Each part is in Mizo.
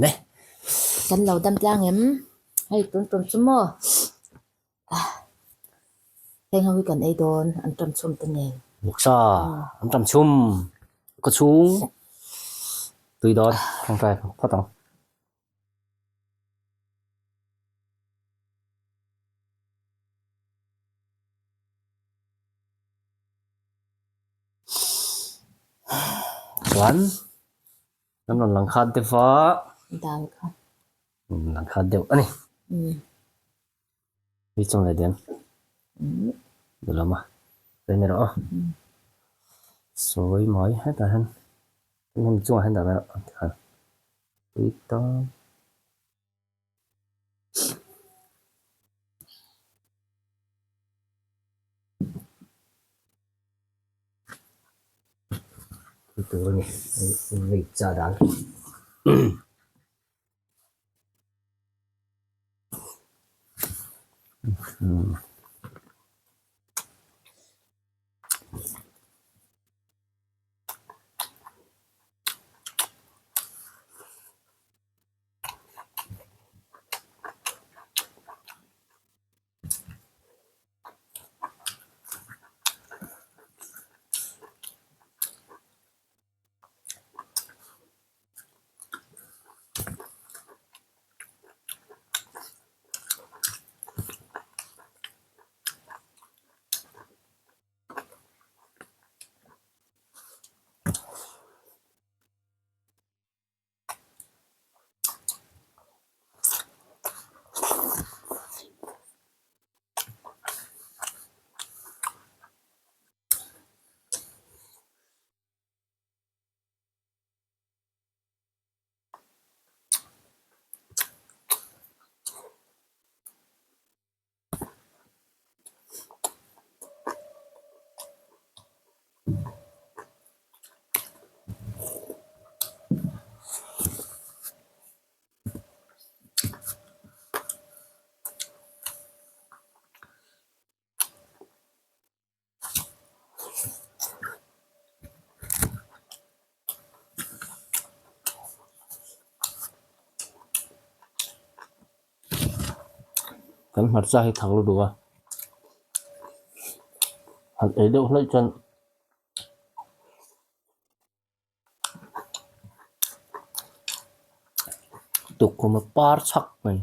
Ne. Kan lo dam tlang em? Hei tun tum chu maw? Heng ho hi kan ei dawn an tam chhum te nen. Vawksa an tam chhum ka chhung tui dawn tawngtai phawt ang. Chuan Kan rawn lang khat deuh va. Dal kha. Lang khat deuh a ni. Hei chung leh diam. Duh lama. Sawi mai rawh aw. Sawi mai hetah hian hemi chungah hian dah mai rawh tikhan tui tawp. Tui tur a ni vei cha dan. Kan hmarcha hi thak lutuk a, han ei deuh hlauh chuan tukkhum a par chhak mai.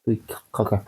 Tui khak khak a.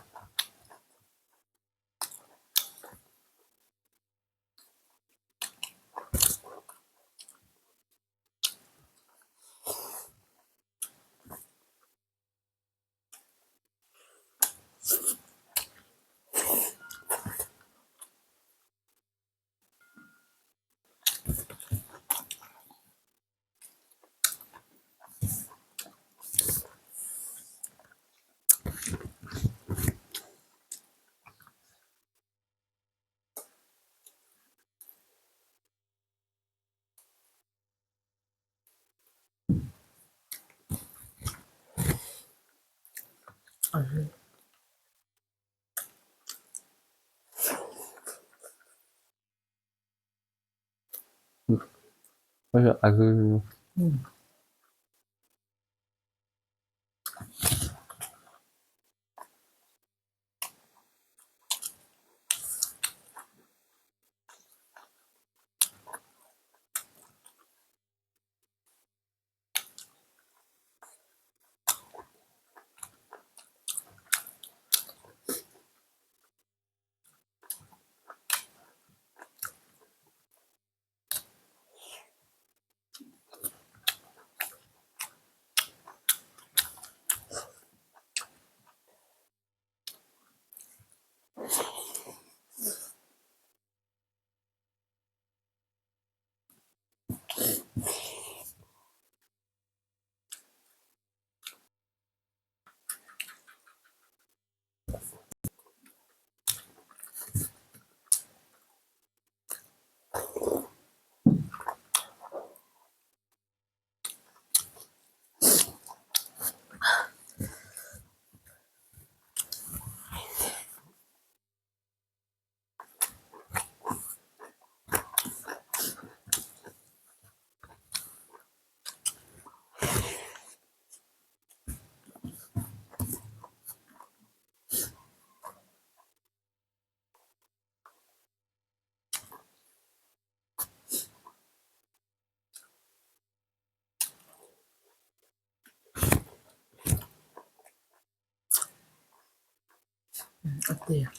A tui a.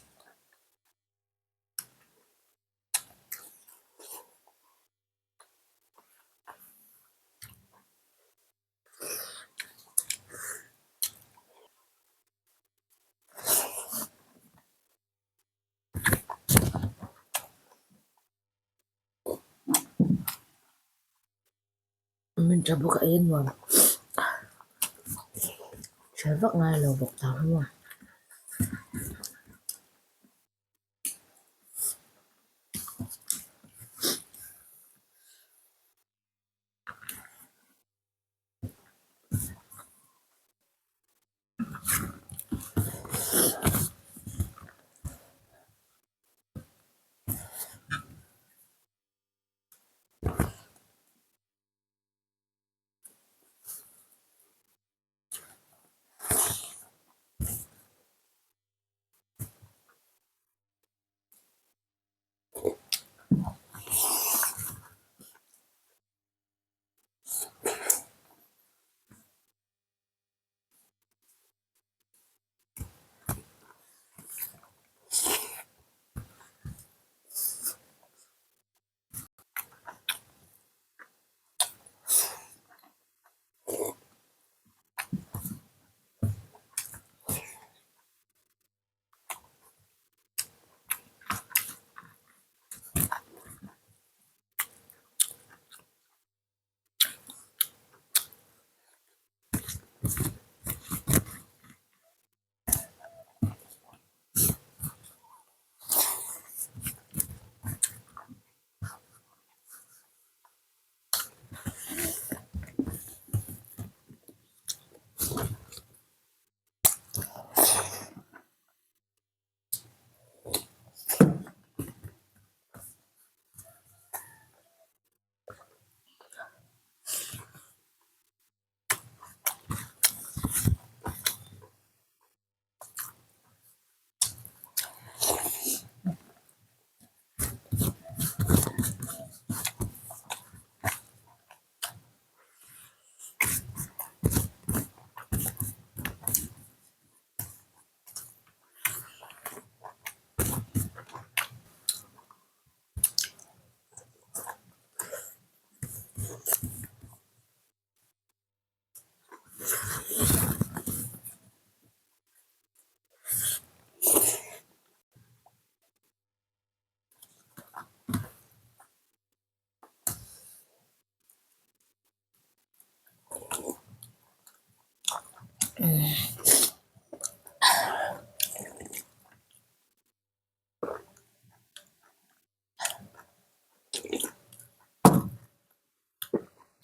Min tha bawk a ei nuam hre vak ngai lo bawk ta maw.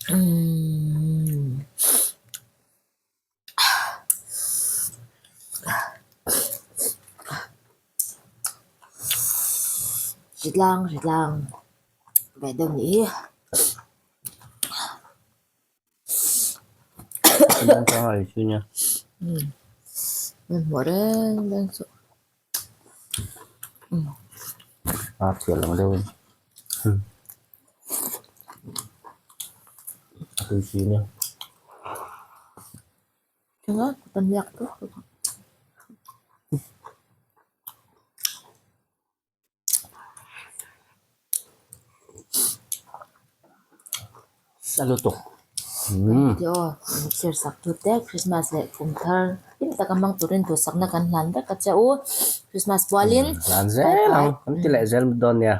Umm. Hritlang hritlang ve deuh nih hi. Hmanhmawh reng reng chu. A thiam ang deuh in. A tui si nia. Eng a kut an liak tawp tawp a. Sa lutuk. Tih aw share sak tu te Christmas leh kum thar hlim taka hmang turin duhsakna kan hlan vek a che u Christmas pualin Hlan zel ang an ti leh zel dawn nia.